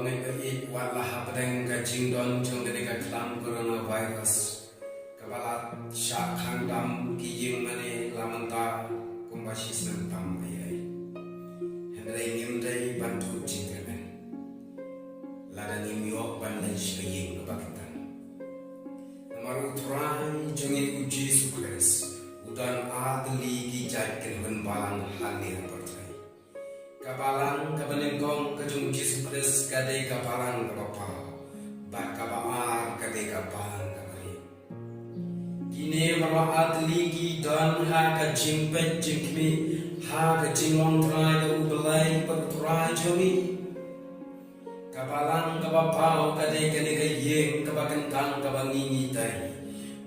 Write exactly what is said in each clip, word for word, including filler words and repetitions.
Ngi ba ïeit wat la hapdeng ka jingdon jong kane ka khlam coronavirus kaba la shah khang dam ki ïing mane la mynta kumba shi snem tam ba ïai. Hynrei ngim dei ban tuh jingkyrmen lada ngim ïoh ban leit sha ka ïing kaba kyrteng. Namar u Trai jong ngi u Jisu Khrist u don ar tylli ki jait kynhun balang hangne ha pyrthei. Ka balang kaba nyngkong ka jong u Jisu Khrist ka dei ka balang kaba paw, bad kaba ar ka dei ka balang kaba rieh. Kine baroh ar tylli ki don ha ka jingpeit jingkhmih ha ka jinglong trai da u Blei bad u Trai jong ngi. Ka balang kaba paw ka dei kane ka ïing kaba kyntang kaba ngi ngi tei,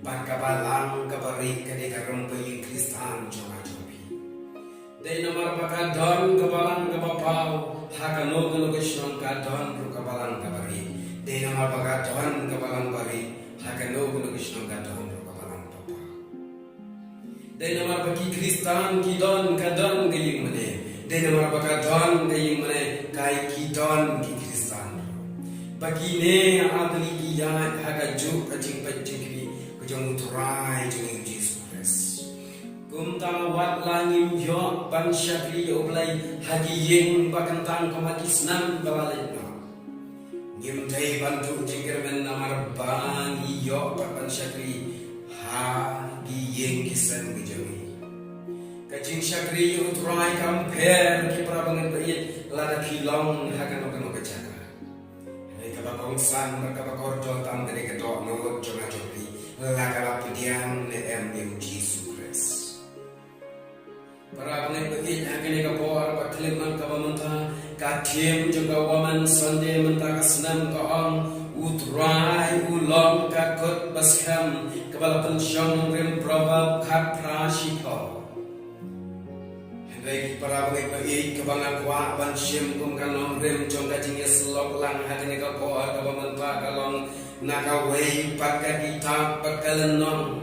bad ka balang kaba rieh ka dei ka rympei ïing Khristan jong nga jong phi. Dei namar ba ka don ka balang kaba paw ha kano kano ka shnong ka don ruh ka balang kaba rieh. Dei namar ba ka don ka balang ba rieh ha kano kano ka shnong ka don ruh ka balang ba paw. Dei namar ba ki Khristan ki don ka don ka ïing mane. Dei namar ba ka don ka ïing mane ka ki don ki Khristan. Ba kine ar tylli ki ïaid ha ka juk ka jingpeit jingkhmih ka jong u Trai jong ngi u Jisu Khrist. Kumta wat la ngim ïoh ban shakri ïa u Blei ha ki ïing ba kyntang kum ha ki snem ba la leit noh. Ngim dei ban tuh jingkyrmen namar ba ngi ïoh pat ban shakri ha ki ïing ki sem ki jong ngi. Ka jingshakri ïa u Trai kam pher ki para bangeit ba ïeit lada phi long ha kano kano ka jaka. Hynrei kaba kongsan bad kaba kordor tam ka dei ka dohnud jong nga jong phi la ka la pdiang ne em ïa u Jisu Khrist. Para bangeit ba ïeit, ha kane ka por ba khyllipmat kaba mynta, ka theme jong ka Women Sunday mynta ka snem ka ong, U Trai u long ka kut ba skhem, kaba la pynshong nongrim Proverb khatphra shiphew. Hynrei para bangeit ba ïeit, kaba nga kwah ban shim kum ka nongrim jong ka jingïasyllok lang ha kane ka por kaba mynta ka long na kawei pat ka kitab pat ka lynnong.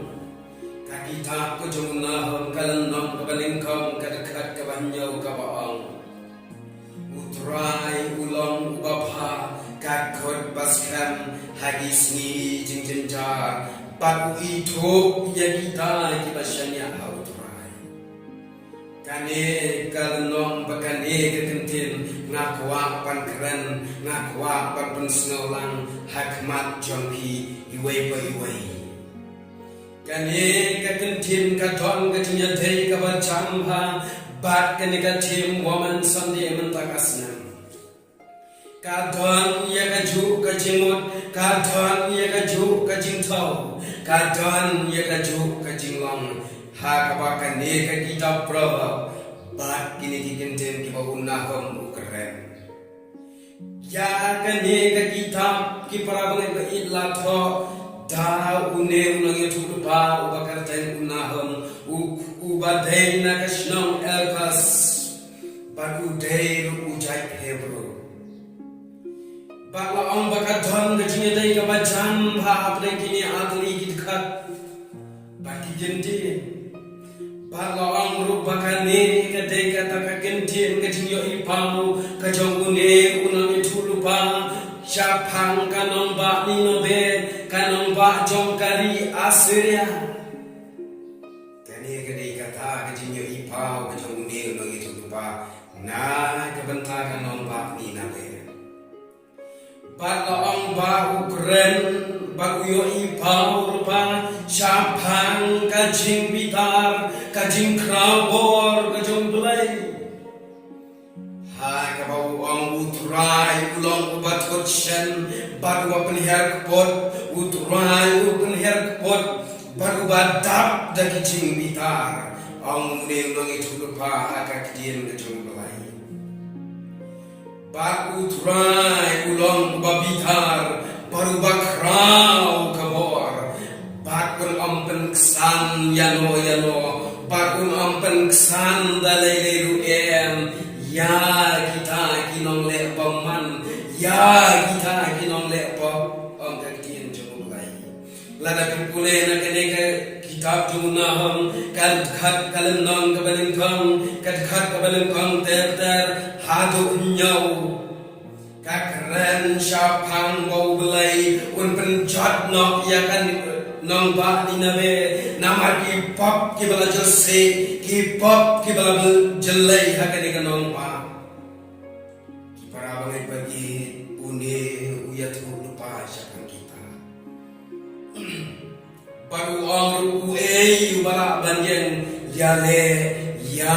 Ka kitab ka jong u Nahum ka lynnong kaba nyngkong ka dkhot kaba hynñiew kaba ong, U Trai u long uba bha, ka kut ba skhem ha ki sngi jingjynjar, bad u ithuh ïa kita kiba shaniah ha U Trai. Kane ka lynnong bad kane ka kyntien nga kwah ban kren, nga kwah ban pynsngewlang ha khmat jong phi iwei pa iwei. Kane ka kyntien ka don ka jingïadei kaba jam bha bad kane ka theme Women Sunday mynta ka snem. Ka don ïa kajuh ka jingmut, ka don ïa kajuh ka jingthaw, ka don ïa kajuh ka jinglong ha kaba kane ka kitab Proverb bad kine ki kyntien kiba u Nahum u kren. Ïa kane ka kitab ki para bangeit ba ïeit la thoh da une u nongïathuhlypa uba kyrteng u Nahum, u, uba dei na ka shnong Elkosh, bad u dei ruh u jait Hebru. Bad la ong ba ka don ka jingïadei kaba jam bha hapdeng kine ar tylli ki dkhot bad ki kyntien. Bad la ong ruh ba kane ka dei kata ka kyntien ka jingïohi paw ka jong une u nongïathuhlypa shaphang ka nongbah Nineveh, ka nongbah jong ka ri Assyria. Kane ka dei kata ka jingïohi paw ka jong une u nongïathuhlypa na ka bynta ka nongbah Nineveh. Bad la ong ba u kren bad u ïohi paw lypa shaphang ka jingbitar, ka jingkhraw bor ka jong U Blei. Ha kaba u ong, U Trai u long uba thut shen bad uba pynhiar kput, U Trai u pynhiar kput bad uba dap da ki jingbitar, ong une u nongïathuhlypa ha ka ktien ka jong U Blei. Bad U Trai u long uba bitar bad uba khraw ka bor, bad un ym pynksan ïano ïano, bad un ym pynksan da lei lei ruh em ïa kita ki nongleh bymman, ïa kita ki nongleh pop, ong ka ktien jong U Blei. Lada phi pule na kane ka kitab jong u Nahum, ka dkhot ka lynnong kaba nyngkong, ka dkhot kaba nyngkong ter ter haduh hynñiew. Ka kren shaphang ba U Blei un pynjot noh ïa ka nongbah Nineveh namar ki pop kiba la jylliew, ki pop kiba la jyllei ha kane ka nongbah. Ki para bangeit ba ïeit, une u ïathuh lypa shaphang kita. Bad u ong ruh, uei uba lah ban ïeng ïaleh ïa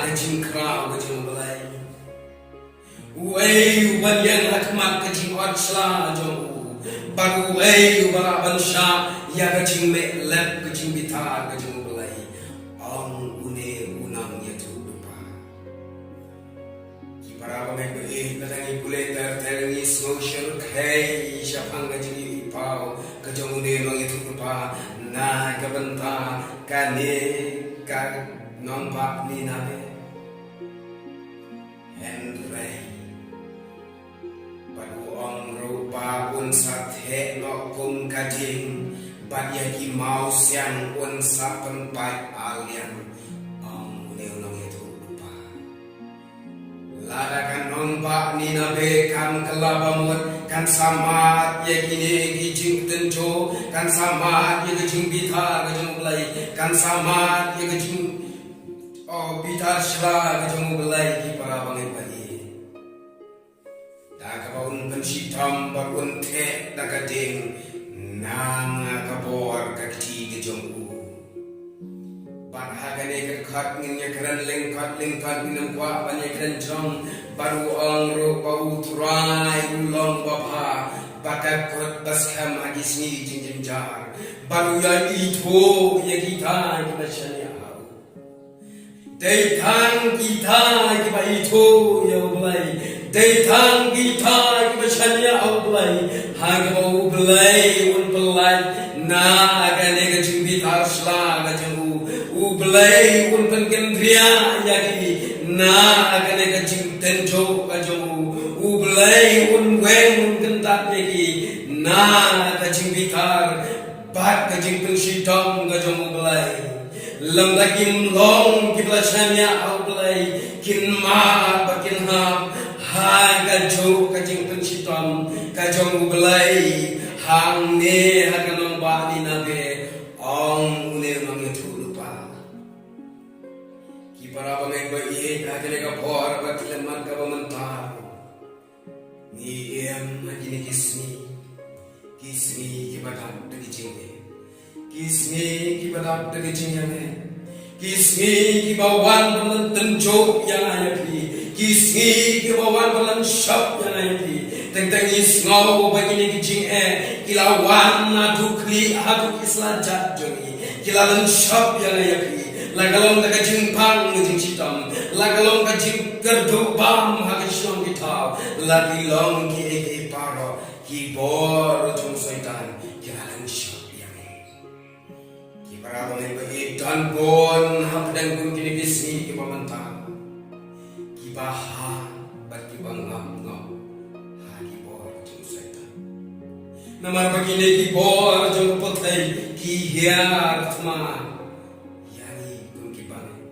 ka jingkhraw ka jong U Blei? Uei uban ïeng ha khmat ka jingot shla jong u? Bad uei uba lah ban shah ïa ka jingmeh lep ka jingbitar ka jong U Blei? Ong une u nongïathuhlypa. Ki para bangeit ba ïeit, lada ngi pule ter ter ngi sngew shyrkhei shaphang ka jingïohipaw ka jong une u nongïathuhlypa na ka bynta kane ka nongbah Nineveh. Hynrei bad u ong ruh ba un sa theh noh kum ka ding, bad ïa ki mawsiang un sa pynpait arliang, ong une u nongïathuhlypa. Lada ka nongbah Nineveh kan kylla ba mut, kan sa mad ïa kine ki jingtynjuh, kan sa mad ïa ka jingbitar ka jong U Blei, kan sa mad ïa ka jing, oh, bitar shla ka jong U Blei, ki para bangeit ba ïeit. Da kaba un pynshitom bad un theh da ka ding na nga ka bor ka kti ka jong u. Bad ha kane ka dkhot ngin ïakren lyngkot lyngkot, ngin ym kwah ban ïakren jrong. Bad u ong ruh ba U Trai u long babha, bad ka kut ba skhem ha ki sngi jingjynjar. Bad u ïaithuh ïa kita kiba shaniah ha u. Dei tang kita kiba ithuh ïa U Blei. Dei tang kita kiba shaniah ha U Blei, ha kaba U Blei un pyllait na kane ka jingbitar shla ka jong u. U Blei un pynkynriah ïa ki na kane ka jingtynjuh ka jong u. U Blei un weng un kyntat ïa ki na ka jingbitar bad ka jingpynshitom ka jong U Blei. Lymda kim long kiba la shaniah ha U Blei, kin mad bad kin hap ha kajuh ka jingpynshitom ka jong U Blei hangne ha ka nongbah Nineveh, ong une u nongïathuhlypa. Ki para bangeit ba ïeit, ha kane ka por bad kine ki mat kaba mynta, ngi im ha kine ki sngi, ki sngi kiba dap da ki jingeh, ki sngi kiba dap da ki jingeh, ki sngi kiba wan ban tynjuh ïa nga ïa phi, ki sngi kiba wan ban shop ïa nga ïa phi. Teng teng ngi sngew ba kine ki jingeh ki la wan naduh khlieh haduh ki sla jait jong ngi, ki la lynshop ïa nga ïa phi. La ka long da ka jingpang ka jingshitom, la ka long ka jingkyrduh bam ha ka shnong ki thaw, la ki long kiei kiei baroh, ki bor jong Soitan ki la lynshop ïa ngi. Ki para bangeit ba ïeit, don bun hapdeng kum kine ki sngi kiba mynta, kiba hap bad kiba ngop ngop ha ki bor jong Soitan. Namar ba kine ki bor jong ka pyrthei ki hiar thma ïa ngi kum ki bangeit.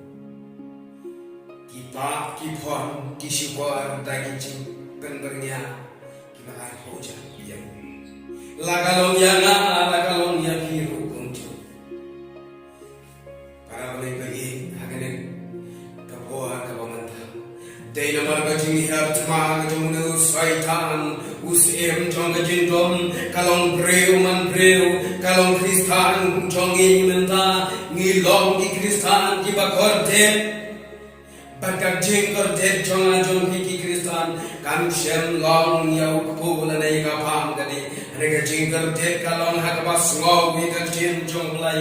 Ki pap ki phon ki shukor da ki jingpynbyrngia kiba ai hooid ïa ngi. La ka long ïa nga, la ka long ïa phi ruh kumjuh. Para bangeit ba ïeit, ha kane ka por kaba mynta, dei namar ka jinghiar thma ka jong une u Soitan, u syiem jong ka jingdum, ka long briew man briew, ka long Khristan jong ngi mynta, ngi long ki Khristan kiba kordit. Bad ka jingkordit jong nga jong phi ki Khristan kam shym long ïa u kpu lane ïa ka bam ka dih. Hynrei ka jingkordit ka long ha kaba sngew ïa ka ktien jong U Blei.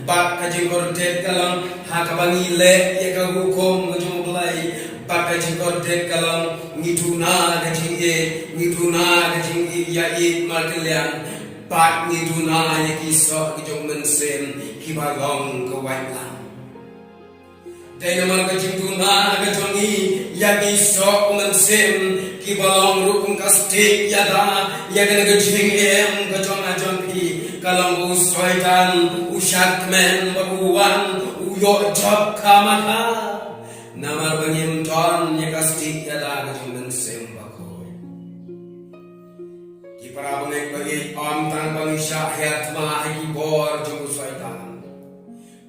Bad ka jingkordit ka long ha kaba ngi leh ïa ka hukum ka jong U Blei. Bad ka jingkordit ka long ngi duna ka jingïeit, ngi duna ka jingïeit markylliang. Bad ngi duna ïa ki soh ki jong u Mynsiem kiba long ka waitlam. Dei namar ka jingduna ka jong ngi ïa ki soh u Mynsiem kiba long ruh kum ka stick ïada ïa kane ka jingim ka jong nga jong phi, ka long ba u Soitan u shad kmen bad u wan u ïoh jop khamkha. Namar ba ngim don ïa ka stick ïada ka jong u Mynsiem Bakhuid. Para bangeit, bangeit, ym tang ba ngi shah hiar thma ha ki bor jong u Soitan.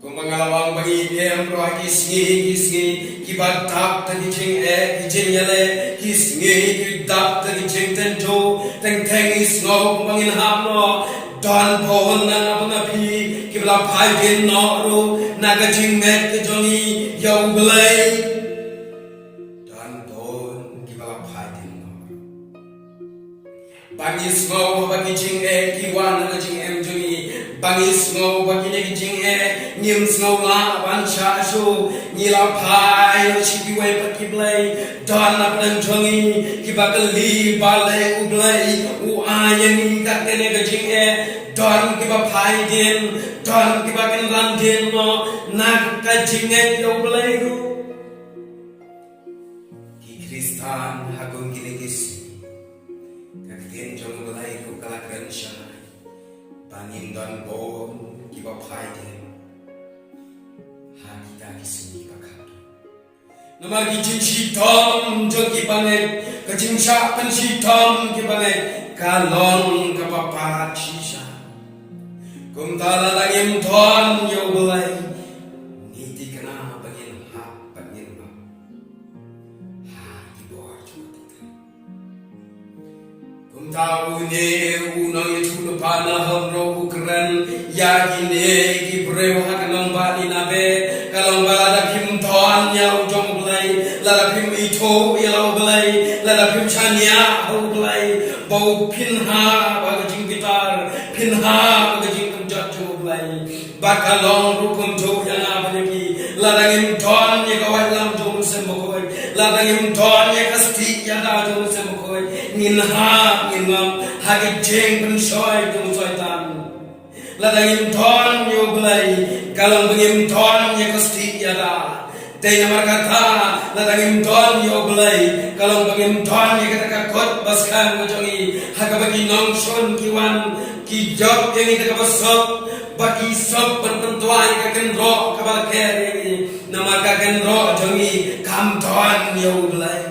Kumba nga la ong, ba ngi im ruh ha ki sngi ki sngi kiba dap da ki jingeh ki jingïaleh, ki sngi ki dap da ki jingtynjuh. Teng teng ngi sngew kumba ngin hap noh. Don bun na nga bad na phi kiba la phai dien noh ruh na ka jingngeit ka jong ngi ïa U Blei. Don bun kiba la phai dien noh ruh. Ba ngi sngew ba ki jingeh ki wan ha ka jingim jong ngi. Ba ngi sngew ba kine ki jingeh ngim sngew lah ban shah shuh. Ngi la phai sha kiwei pat ki blei. Don na pdeng jong ngi kiba kylli balei U Blei u ai ïa ngi kat kane ka jingeh. Don kiba phai dien, don kiba kynran dien noh na ka jingngeit ïa U Blei ruh. Ki Khristan ha kum kine ki sngi, ka ktien jong U Blei ruh ka la kren shai ba ngin don bun kiba phai dien ha kita ki sngi kiba khadduh. Namar ki jingshitom jong ki bangeit, ka jingshah pynshitom ki bangeit ka long kaba palat shisha. Kumta lada ngim don ïa U Blei, ngi thikna ba ngin hap bad ngin map ha ki bor jong ka pyrthei. Kumta une u nongïathuhlypa Nahum ruh u kren ïa kine ki briew ha ka nongbah Nineveh. Ka long ba lada phim don ïa u jong U Blei, lada phim ithuh ïa la U Blei, lada phim shaniah ha U Blei, ba u phin hap ha ka jingbitar, phin hap ha ka jingpynjot jong U Blei. Bad ka long ruh kumjuh ïa nga bad ïa phi. Lada ngim don ïa ka waitlam jong U Mynsiem Bakhuid, lada ngim don ïa ka stieh ïada jong U Mynsiem Bakhuid, ngin hap ngin ngop ha ki jingpynshoi jong u Soitan. Lada ngim don ïa U Blei, ka long ba ngim don ïa ka stieh ïada. Te namar kata, lada ngim don ïa U Blei, ka long ba ngim don ïa kata ka kut ba skhem ka jong ngi, ha kaba ki nongshun ki wan ki jop ïa ngi da kaba suk, ba ki suk ban pynduwai ka kynroh kaba ker ïa ngi. Namar ka kynroh jong ngi kam don ïa U Blei.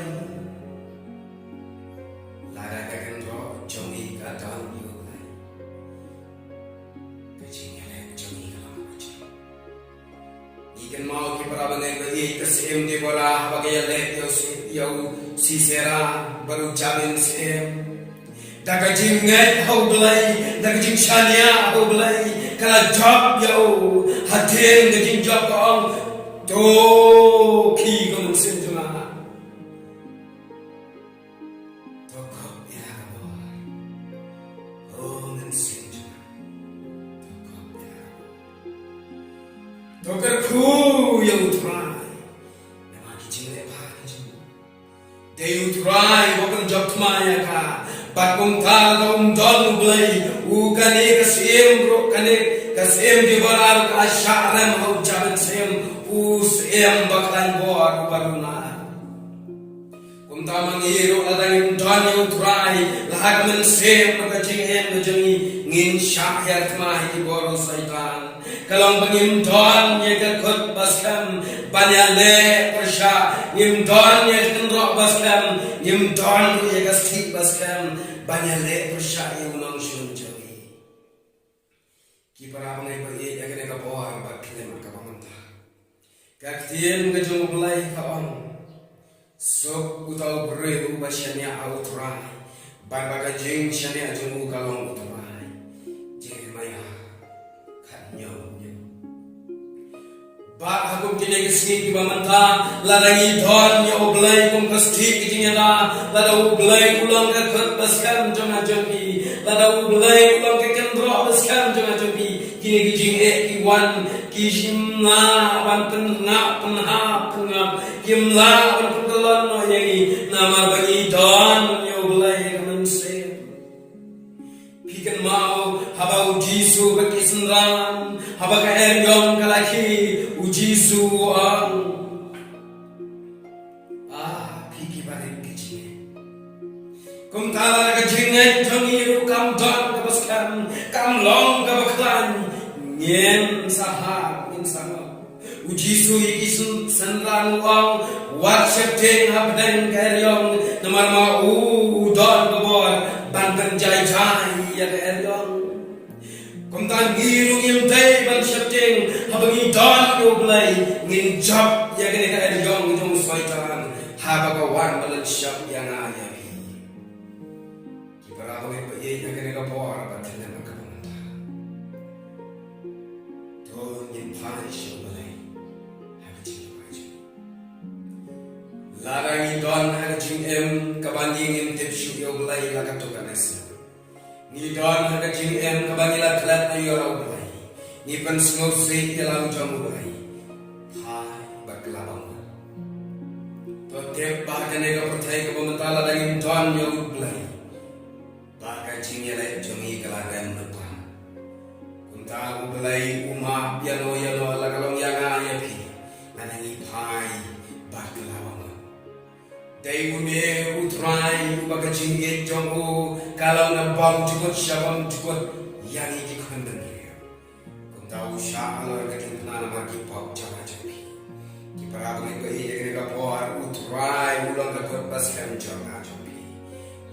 Lada ka kynroh jong ngi ka don ïa U Blei, ka jingïaleh jong ngi ka long kaba jia. Ngi kynmaw ki para bangeit ba ïeit, ka Syiem Deborah haba ka ïaleh ïa u Sisera bad u Jabin Syiem. Da ka jingngeit ha U Blei, da ka jingshaniah ha U Blei, ka la jop ïa u hadien ka jingjop, ka ong, to khie ko Mynsiem jong nga. To khop ïa la ka bor. O Mynsiem jong nga. To khop ïa la ka bor. To kyrkhu ïa U Trai. Namar ki jingleh bha ki jong u. Dei U Trai uba pynjop thma ïa ka. Bad kumta lada um don U Blei, u kane ka Syiem ruh, kane ka Syiem Deborah ruh ka la shah rem ha u Jabin Syiem, u syiem ba khlaiñ bor uba duna. Kumta ma ngi ruh lada ngim don ïa U Trai, la ha ka mynsiem bad ka jingim ka jong ngi, ngin shah hiar thma ha ki bor u Soitan. Ka long ba ngim don ïa ka kut ba skhem ban ïaleh pyrshah, ngim don ïa ka kynroh ba skhem, ngim don ruh ïa ka stieh ba skhem ban ïaleh pyrshah ïa u nongshun jong ngi. Ki para bangeit ba ïeit, ïa kane ka por bad kane ka por mynta, ka ktien ka jong U Blei ka ong, suk uta u briew uba shaniah ha U Trai, bad ba ka jingshaniah jong u ka long U Trai. Jeremiah khathynñiew hynñiew. Bad ha kum kine ki sngi kiba mynta, lada ngi don ïa U Blei kum ka stieh ka jingïada, lada U Blei u long ka kut ba skhem jong nga jong phi, lada U Blei u long ka kynroh ba skhem jong nga jong phi, kine ki jingeh ki wan, kim lah ban pynngap, pynhap, pynngap, kim lah ban pynkyllon noh ïa ngi, namar ba ngi don ïa U Blei ha ka mynsiem. Phi kynmaw haba U Jisu bad ki synran, haba ka eriong ka la khie, U Jisu u ong, ah, phi kiba rit ka jingngeit. Kumta lada ka jingngeit jong ngi ruh kam don kaba skhem, kam long kaba khlaiñ, ngin sa hap, ngin sa ngop. U Jisu ïa ki syn-, synran u ong, wat sheptieng hapdeng ka eriong, namar ma u, u don ka bor ban Kan jai jai ïa ka eriong. Kumta ngi ruh ngim dei ban sheptieng, haba ngi don ïa U Blei ngin jop ïa kane ka eriong jong u Soitan haba ka wan ban lynshop ïa nga ïa phi. Ki para bangeit ba ïeit, ha kane ka por ba thymmai ka bynta, to ngin phai sha U Blei ha ka jingduwai jong ngi. Lada ngi don ha ka jingim kaba ngi ngim tip shuh ïa U Blei la katto katne sien. Ngi don ha ka jingim kaba ngi la klet ïa U Blei, ngi pynsngewsih ïa la u jong U Blei. Phai bad kylla bamut. To tip ba ha kane ka pyrthei kaba mynta lada ngim don ïa U Blei, ba ka jingïaleh jong ngi ka la rem beit. Kumta U Blei u map ïano ïano la ka long ïa nga ïa phi, lada ngi phai bad kylla bamut. Dei une U Trai uba ka jingïeit jong u ka long na bymjukut sha bymjukut ïa ngi ki khun bynriew. Kumta u shah halor ka jingpynah namar ki pop jong nga jong phi. Ki para bangeit ba ïeit, ha kane ka por U Trai u long ka kut ba skhem jong nga jong phi.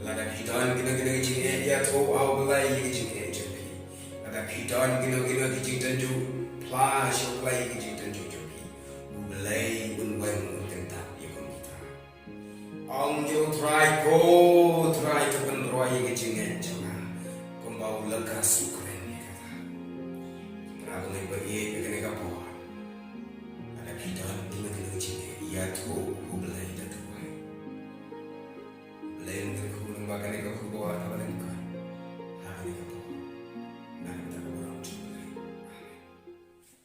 Lada phi don kino kino ki jingeh, ïathuh ha U Blei ïa ki jingeh jong phi. Lada phi don kino kino ki jingtynjuh, phla sha U Blei ïa ki jingtynjuh jong phi. U Blei un weng, un kyntang ïa kum kita. Ong ïa U Trai, ko Trai, to pynroi ïa ka jingngeit jong nga kumba u Lukas u kren ïa kata. Para bangeit ba ïeit, ha kane ka por, lada phi don kino kino ki jingeh, ïathuh ha U Blei da duwai. U Blei un kyrkhu, namar kane ka khubor kaba la